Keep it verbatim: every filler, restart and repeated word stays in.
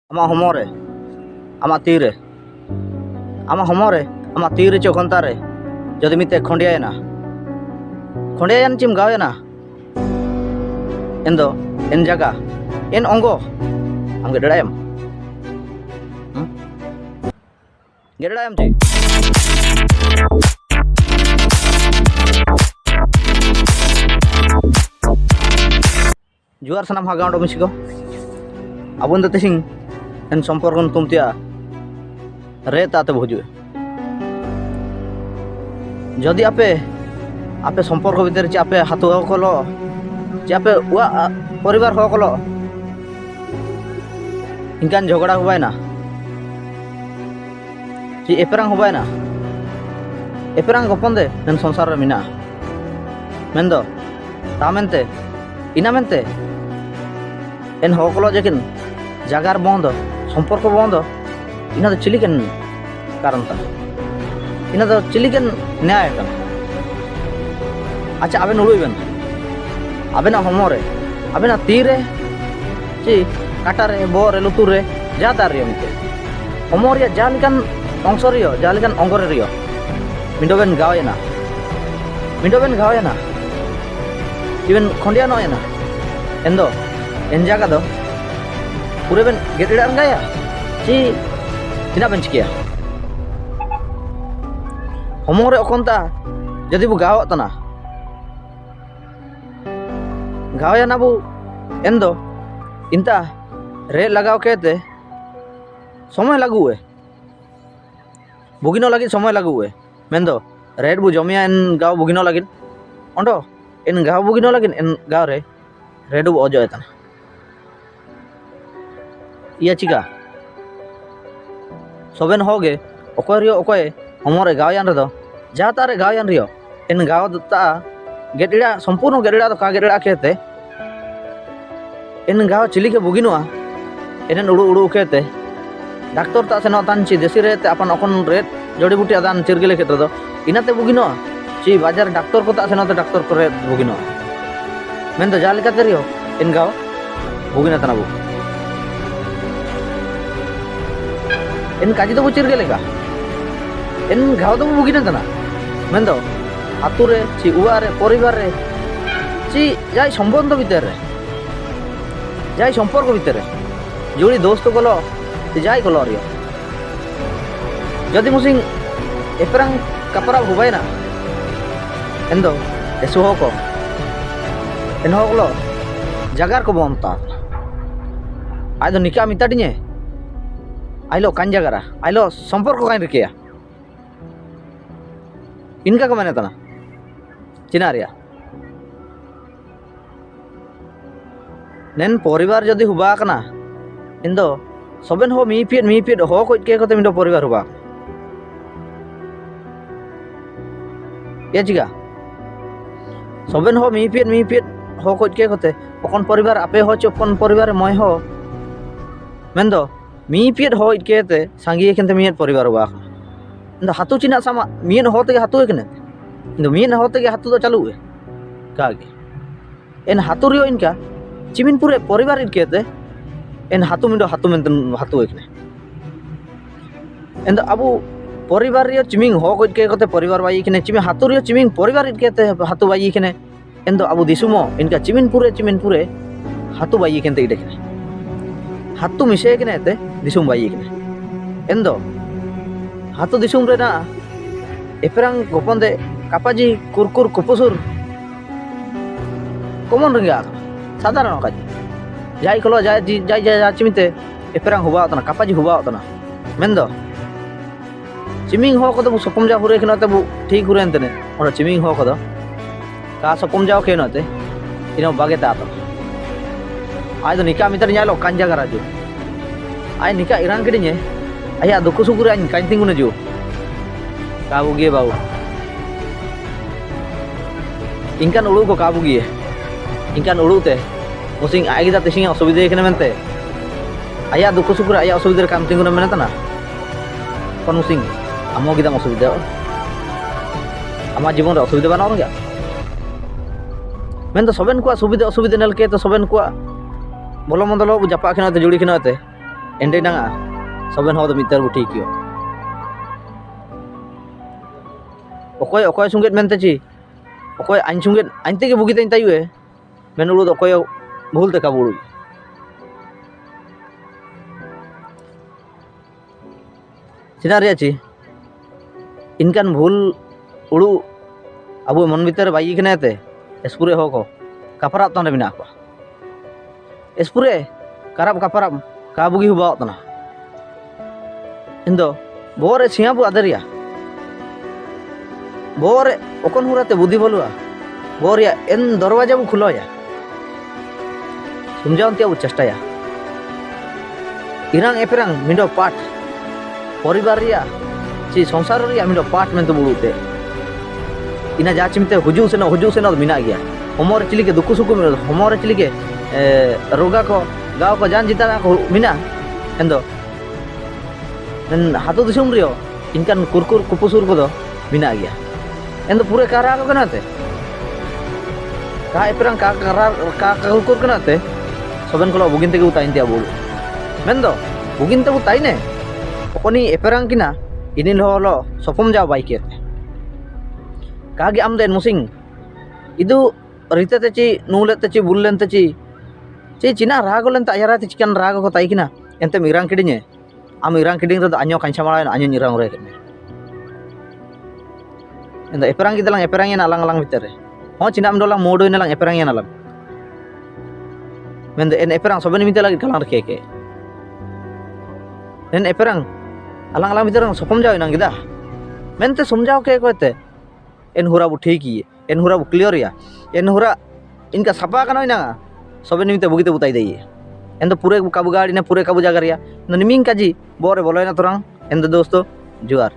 ᱟᱢᱟᱜ ᱦᱚᱢᱚᱨ ᱨᱮ, ᱟᱢᱟᱜ ᱛᱤ ᱨᱮ, ᱟᱢᱟᱜ ᱦᱚᱢᱚᱨ ᱨᱮ, ᱟᱢᱟᱜ ᱛᱤ ᱨᱮ ᱪᱮ ᱚᱠᱚᱱᱛᱟ ᱨᱮ, ᱡᱩᱫᱤ ᱢᱤᱫᱴᱮᱡ ᱠᱷᱚᱸᱰᱤᱭᱟ ᱮᱱᱟ, ᱠᱷᱚᱸᱰᱤᱭᱟ ᱮᱱ ᱪᱮᱢ ᱜᱟᱣ ᱮᱱᱟ, ᱮᱱ ᱫᱚ, ᱮᱱ ᱡᱟᱜᱟ, ᱮᱱ ᱚᱝᱜᱚ, ᱟᱢ ᱜᱮᱫ ᱫᱟᱲᱮᱭᱟᱜ ᱟᱢ? ᱦᱩᱸ? ᱜᱮᱫ ᱫᱟᱲᱮᱭᱟᱜ ᱟᱢ ᱪᱮ? ᱡᱚᱦᱟᱨ ᱥᱟᱱᱟᱢ ᱦᱟᱜᱟᱣᱟᱱ ᱢᱤᱥᱤ ᱠᱚ᱾ ᱟᱵᱚᱱ ᱫᱚ ᱛᱮᱦᱮᱧ ᱮᱱ ᱥᱚᱢᱯᱚᱨᱠᱚ ᱧᱩᱛᱩᱢ ᱛᱮᱭᱟᱜ ᱨᱮ ᱛᱟᱛᱮ ᱵᱚ ᱦᱤᱡᱩᱜᱼᱟ᱾ ᱡᱚᱫᱤ ᱟᱯᱮ, ᱟᱯᱮ ᱥᱚᱢᱯᱚᱨᱠᱚ ᱵᱷᱤᱛᱤᱨ ᱪᱮ ᱟᱯᱮ ᱟᱹᱛᱩ ᱦᱚᱲ ᱠᱚ ᱞᱚ, ᱪᱮ ᱟᱯᱮ ᱚᱲᱟᱜ ᱯᱚᱨᱤᱵᱟᱨ ᱦᱚᱲ ᱠᱚ ᱞᱚ ᱤᱱᱠᱟᱱ ᱡᱷᱚᱜᱽᱲᱟ ᱦᱩᱭᱮᱱᱟ, ᱪᱮ ᱮᱯᱮᱨᱟᱝ ᱦᱩᱭᱮᱱᱟ, ᱮᱯᱮᱨᱟᱝ ᱜᱚᱯᱚᱱ ᱫᱮ ᱮᱱ ᱥᱚᱝᱥᱟᱨ ᱨᱮ ᱢᱮᱱᱟᱜᱼᱟ᱾ ᱢᱮᱱᱫᱚ, ᱛᱟ ᱢᱮᱱᱛᱮ, ᱤᱱᱟ ᱢᱮᱱᱛᱮ, ᱮᱱ ᱦᱚᱲ ᱠᱚ ᱞᱚ ᱡᱮᱠᱤᱱ ᱡᱟᱜᱟ ᱨᱮ ᱵᱚᱱᱫᱚ, ᱥᱚᱢᱯᱚᱨᱠᱚ ᱵᱚᱱᱫᱚ, ᱤᱱᱟ ᱫᱚ ᱪᱤᱞᱤ ᱠᱮᱱ ᱠᱟᱨᱚᱱ ᱠᱟᱱᱟ? ᱤᱱᱟ ᱫᱚ ᱪᱤᱞᱤ ᱠᱮᱱ ᱱᱮᱭᱟᱭ ᱠᱟᱱᱟ? ᱟᱪᱪᱷᱟ, ᱟᱵᱮᱱ ᱩᱲᱩᱭ ᱵᱮᱱ, ᱟᱵᱮᱱᱟᱜ ᱦᱚᱲᱢᱚ ᱨᱮ, ᱟᱵᱮᱱᱟᱜ ᱛᱤ ᱨᱮ, ᱪᱮ ᱠᱟᱴᱟ ᱨᱮ, ᱵᱚᱦᱚᱜ ᱨᱮ, ᱞᱩᱛᱩᱨ ᱨᱮ, ᱡᱟᱦᱟᱸ ᱛᱟᱨ ᱨᱮᱭᱟᱜ ᱢᱤᱫᱴᱮᱡ ᱦᱚᱲᱢᱚ ᱨᱮᱭᱟᱜ ᱡᱟᱦᱟᱸ ᱞᱮᱠᱟᱱ ᱚᱝᱥᱚ ᱨᱮᱭᱟᱜ, ᱡᱟᱦᱟᱸ ᱞᱮᱠᱟᱱ ᱚᱝᱜᱚ ᱨᱮ ᱨᱮᱭᱟᱜ ᱢᱤᱫ ᱫᱷᱟᱣ ᱵᱮᱱ ᱜᱟᱣ ᱮᱱᱟ, ᱢᱤᱫ ᱫᱷᱟᱣ ᱵᱮᱱ ᱜᱟᱣ ᱮᱱᱟ, ᱪᱮ ᱵᱮᱱ ᱠᱷᱚᱸᱰᱤᱭᱟ ᱱᱚᱜ ᱮᱱᱟ, ᱮᱱᱫᱚ ᱮᱱ ᱡᱟᱭᱜᱟ ᱫᱚ ᱯᱩᱨᱟᱹ ᱵᱮᱱ ᱜᱮᱫ ᱮᱲᱟᱜ ᱮᱱᱜᱟᱭᱟ, ᱪᱮ ᱛᱤᱱᱟᱹᱜ ᱵᱮᱱ ᱪᱤᱠᱟᱹᱭᱟ? ᱦᱚᱲᱢᱚ ᱨᱮ ᱚᱠᱚᱱᱛᱟ ᱡᱩᱫᱤ ᱵᱚ ᱜᱟᱣᱟᱜ ᱛᱟᱦᱮᱱᱟ, ᱜᱟᱣᱭᱟᱱᱟᱵᱚ ᱮᱱᱫᱚ ᱤᱱᱛᱟ ᱨᱮᱫ ᱞᱟᱜᱟᱣ ᱠᱮᱛᱮ ᱥᱚᱢᱚᱭ ᱞᱟᱜᱩᱜᱼᱮ᱾ ᱵᱩᱜᱤᱱᱚᱜ ᱞᱟᱹᱜᱤᱫ ᱥᱚᱢᱚᱭ ᱞᱟᱜᱩᱜᱼᱮ᱾ ᱢᱮᱱᱫᱚ, ᱨᱮᱫ ᱵᱚ ᱡᱚᱢᱮᱭᱟ ᱮᱱ ᱜᱟᱣ ᱵᱩᱜᱤᱱᱚᱜ ᱞᱟᱹᱜᱤᱫ᱾ ᱚᱸᱰᱚ, ᱮᱱ ᱜᱟᱣ ᱵᱩᱜᱤᱱᱚᱜ ᱞᱟᱹᱜᱤᱫ, ᱮᱱ ᱜᱟᱣ ᱨᱮ ᱨᱮᱫ ᱵᱚ ᱚᱡᱚᱜ ᱮ ᱛᱟᱦᱮᱱᱟ᱾ ᱤᱭᱟᱹ ᱪᱤᱠᱟ? ᱥᱚᱵᱮᱱ ᱦᱚᱲ ᱜᱮ, ᱚᱠᱚᱭ ᱨᱮᱭᱚ ᱚᱠᱚᱭ ᱦᱚᱲᱢᱚ ᱨᱮ ᱜᱟᱣᱭᱟᱱ ᱨᱮᱫᱚ, ᱡᱟᱦᱟᱸ ᱛᱟᱜ ᱨᱮ ᱜᱟᱣᱭᱟᱱ ᱨᱮᱭᱚ, ᱮᱱ ᱜᱟᱣ ᱫᱚ ᱛᱟ ᱜᱮᱫ ᱮᱲᱟᱜ, ᱥᱚᱢᱯᱩᱨᱱᱚ ᱜᱮᱫ ᱮᱲᱟᱜ ᱫᱚ ᱠᱟ ᱜᱮᱫ ᱮᱲᱟᱜ ᱠᱮᱛᱮ, ᱮᱱ ᱜᱟᱣ ᱪᱤᱞᱤ ᱜᱮ ᱵᱩᱜᱤᱱᱚᱜᱼᱟ, ᱮᱱᱮᱱ ᱩᱲᱩ ᱩᱲᱩ ᱠᱮᱛᱮ, ᱰᱟᱠᱛᱚᱨ ᱛᱟᱜ ᱥᱮᱱᱚᱜ ᱛᱟᱱ ᱪᱮ ᱫᱮᱥᱤ ᱨᱮ ᱛᱮ ᱟᱯᱟᱱ ᱚᱠᱚᱱ ᱨᱮᱫ ᱡᱚᱲᱤ ᱵᱩᱴᱤ ᱟᱫᱟᱱ ᱪᱤᱨᱜᱟᱹᱞᱮ ᱠᱷᱮᱛᱨᱚ ᱫᱚ, ᱤᱱᱟᱹᱛᱮ ᱵᱩᱜᱤᱱᱚᱜᱼᱟ, ᱪᱮ ᱵᱟᱡᱟᱨ ᱰᱟᱠᱛᱚᱨ ᱠᱚ ᱛᱟᱜ ᱥᱮᱱᱚᱜ ᱛᱮ ᱰᱟᱠᱛᱚᱨ ᱠᱚᱨᱮ ᱵᱩᱜᱤᱱᱚᱜᱼᱟ᱾ ᱢᱮᱱᱫᱚ ᱡᱟᱦᱟᱸ ᱞᱮᱠᱟᱛᱮ ᱨᱮᱦᱚᱸ, ᱮᱱ ᱜᱟᱣ ᱵᱩᱜᱤᱱᱟ ᱛᱟᱱᱟᱵᱚ᱾ En kaji dobu chirge lega. En gao dobu bugine tana. Mendo, atu re, chi ua re, poribar re, chi jai sombondo bite re, jai somporko bite re, juri dosto kolo, chi jai kolo rio. Jodi musing eperang kapara hubaina, endo, esu hoko, en hokolo, jagar ko bonta. Ai do nika mitadiñe. Ailo kan jagara, ailo somporko kan rikea. Inka ko mene tana. Chinaria. Nen poribar jodi huba kana, endo, soben ho miipid miipid ho koit ke kote mindo poribar huba. Iya chiga. Soben ho miipid miipid ho koit ke kote, okon poribar ape ho, chi okon poribar moi ho. Mendo, miipid ho itkete, sangi ekente miit poribar huba. Endo hatu china sama, miit ho tege hatu ekene. Endo miit ho tege hatu do chalu e. Kage. En hatu rio inka, chimin pure poribar itkete, en hatu mindo hatu menten hatu ekene. Endo abu poribar rio chiming ho koit ke kote poribar bai ekene, chimin hatu rio chiming poribar itkete hatu bai ekene. Endo abu disumo, inka chimin pure, chimin pure, hatu bai ekente idekene. Hatu mise ekene te, disum bai ekene. Endo, hatu disum rena, eperang gopon de, kapaji, kurkur, kupusur. Komon ringa, sadara no kaji. Jai kolo, jai, jai, jai, jai, chimite, eperang huba otana, kapaji huba otana. Mendo. Chiming ho kodo bu sopom ja hure kino te bu thik hure entene. Ono chiming ho kodo. Ka sopom ja kino te. Ino bage tato. Ai do nika mitadiñe lo kanja garaju. Ai nika iran kidiñe. Aya duku sukure ain kain tingune ju. Ka bugie bau. Inkan ulu ko ka bugie. Inkan ulu te. Musing ai gida tising osubide kene mente. Aya duku sukure aya osubide kam tingune mene tana. Kon musing, amo gidam osubida. Ama jibon re osubida bana orang ya. Mendo soben kua subida, osubida nel ke to soben kua. Bolo mondo lo bu japa kino te juri kino te. Ende nanga. soben hor do mid tera bu thik yo. Okoy, okoy sunged mente chi, okoy ain sunged, ain tege bugite ain taiwe, men ulu do okoy bhul te kabu ulu. Sina ria chi, inkan bhul ulu abu mon bhitare baiki kene te, espure hoko, kaparap tanda mina akua. Espure, karap kaparap, ka bugi huba tana. Endo, bore siabu aderia. Bore okon hura te budi bolua. Boria, en dorwaja bu khuloya. Sumjhauntia bu chestaya. Ilang eperang mindo part. Poribar ria, chi songsar ria mindo part mente bu ulu te. Ina jachi mite huju seno, huju seno mina gia. Homore chilike duku suku mina, homore chilike, eh, roga ko, gao ko, jan jita ko mina. Endo. Nen hatu disum rio, inkan kurkur kupusur kodo mina gia. Endo pure ka raga ko kena te. Ka eperang ka, ka ra-, ka, ka kurkur kena te. Soben kolo bugin tege bu taintia bulu. Mendo, bugin te bu taine. Okoni eperang kina, ini lo lo, sopom jao baiki te. Kagi am den musing. Idu rite te chi, nule te chi, bullen te chi. Chi china rago len ta ayara te chikan rago ko taikina. Ente mirang kidiñe. Am irang kiding redo anyo kancha mala anyo irang ure kene. Endo eperang kita lang eperang yana alang alang bhitare. Ho china am dolang modo ina lang eperang yana alang. Mende en eperang soben mite lagi kalang keke. En eperang alang alang bhitare sopom jao inang kita. Mente somjao ke ko ete. En hura bu thiki. En hura bu clear ya. En hura inka sapa kano inanga. Soben mite bugite bu taide. Endo pure kabu gari na pure kabu jaga ria. Nani ming kaji. Bore bolo na torang. Endo dosto. Juar.